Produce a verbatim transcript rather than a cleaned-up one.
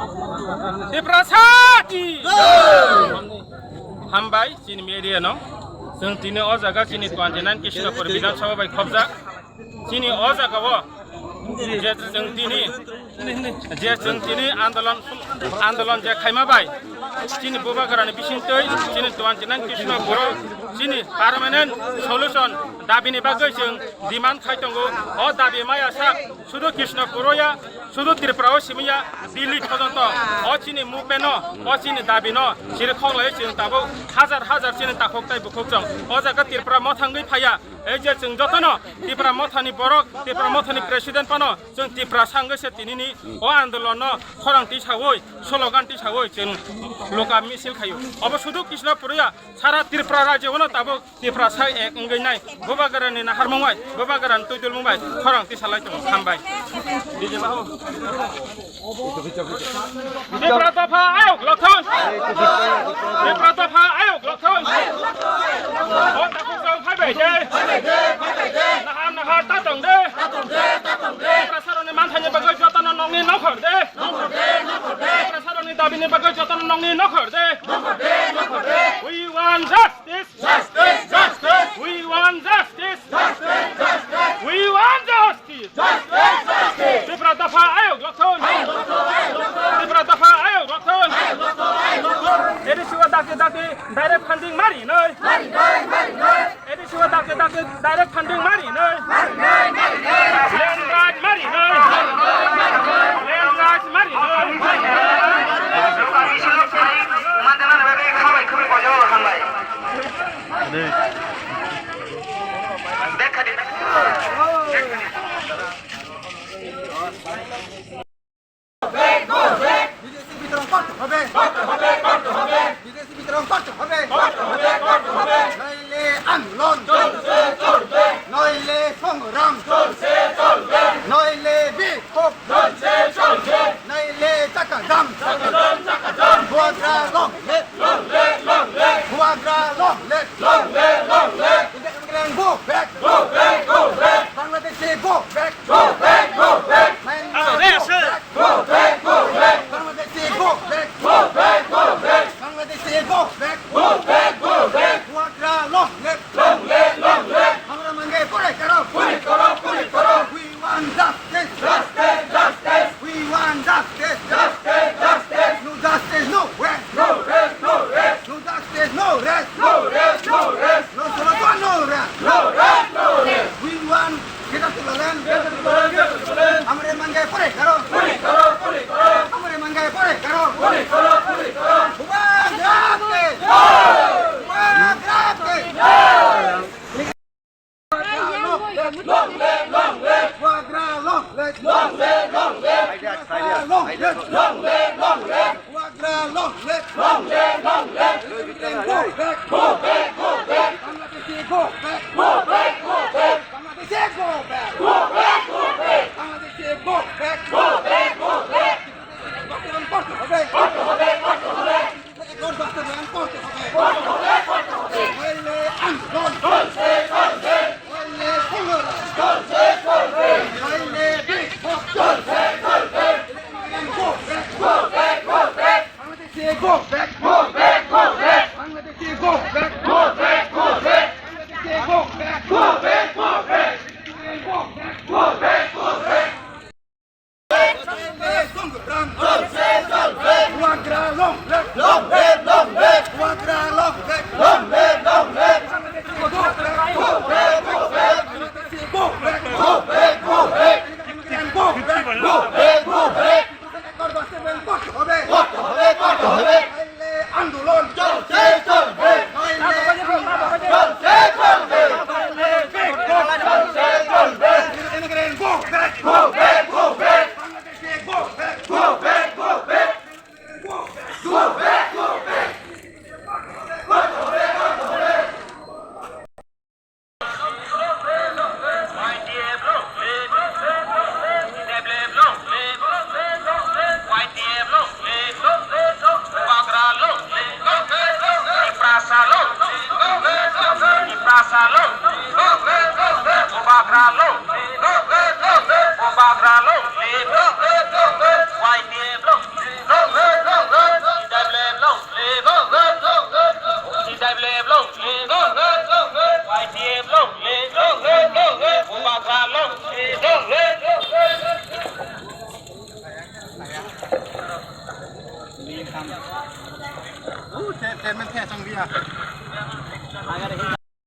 Tiprasa ki! Hambai chini media no. Chwng tini o jaga chini twenty nine Krishnapur Bidhan Sabha bai khobjak. Chini o jaga o je chwng tini, je chwng tini andolon, andolon je khaima bai chini Bubagrani bisingtwi chini twenty nine Krishnapur o chini permanent solution dabi ni bagwi chwng demand khai tongo. O dabi maya sak sudu Krishnapur o ya, sudu Tripura o simi ya, Delhi phojonto o chini movement no, o chini dabi no chiri khoklai chwng tabuk hajar hajar chini takhuk tai bukhuk chwng o jaga Tripura mothangwi phaiya. Ei je chwng jotono Tipra Mothani borok, Tipra Mothani president phano chwng Tiprasa wngwi se tinini o andolonno khorang tisaui, slogan tisaui chwng loka misil khaio. Obo sudu Krishnapur ya, sara Tripura rajyo-no tabuk Tiprasa ek wngwi nai. Bubagrani naharmung bai, Bubagrani twidulmung bai khorang tisalai tongo. Hambai. Tipra dopha ayok lokthon. Tipra dopha ayok lokthon. O takhuk chwng phaibai de. Nahar nahar ta tong de. Tiprasarokni manthani bagwi jotono nokni nokhor de. Tiprasarokni dabini bagwi jotono nokni nokhor de. We want justice. Justice, justice. We want justice. Justice, justice. We want justice. Justice, justice. Tipra dopha ayok lokthon. Tipra dopha ayok lokthon. A D C o dakti dakti direct funding mari noi. Mari noi, mari noi. A D C o dakti dakti direct funding mari noi. Mari noi, mari noi. Land right mari noi. Land right mari noi. বিদেশি বিতরণ করতে হবে। করতে হবে, করতে হবে। বিদেশি বিতরণ করতে হবে। করতে হবে, করতে হবে। নইলে আন্দোলন চলবে, চলবে। নইলে সংগ্রাম চলবে, চলবে। নইলে বিক্ষোভ চলবে, চলবে। নইলে চাকা জাম। চাকা জাম, চাকা জাম। Bubagra long live। Long live, long live। Bubagra long live। Long live, long live। Indian immigrant go back। Go back, go back। Bangladeshi go back। Go back, go back। Myanmar go back। Go back, go back। Bangladeshi go back। Go back, go back। Bangladeshi go back। Go back, go back। Bubagra long live। Long live, long live। Hamra mange pore karo। Puri karo, puri karo। We want justice. Justice, justice. We want justice. Justice, justice. No justice, no rest. No rest, no rest. No justice, no rest. No rest, no rest. No solution, no rest. No rest, no rest. We want Greater Tipraland. Greater Tipraland, Greater Tipraland. Hamre mange pore karo. Puri karo, puri karo. Hamre mange pore karo. Puri karo, puri karo. Bubagra ke. Bubagra ke. Long live, long live. Bubagra long live. Long live, long live. Bubagra long live. Long live, long live. Bubagra long live. Long live, long live. Go back. Go back, go back. Bangladeshi go back. Go back, go back. Bangladeshi go back. Go back, go back. Bangladeshi go back. Go back, go back. বাস্তবায়ন করতে হবে। করতে হবে, করতে হবে। রেকর্ড বাস্তবায়ন করতে হবে। করতে হবে, করতে হবে। নইলে আন্দোলন চলছে, চলছে। নইলে সংগ্রাম চলছে, চলছে। নইলে বিক্ষোভ চলছে, চলছে। Go back, go back, go back। বাংলাদেশে go back, go back, go back। বাংলাদেশে go back, go back, go back। বাংলাদেশে go back, go back, go back। Go back, go back। সংগ্রাম চলছে, চলছে। Bubagra long live। Long live, long live। Bubagra long live। Long live, long live। Go back, go back, go back। Go back, go back, go back। Go back, go back। বাস্তবায়ন করতে হবে। করতে হবে, করতে হবে।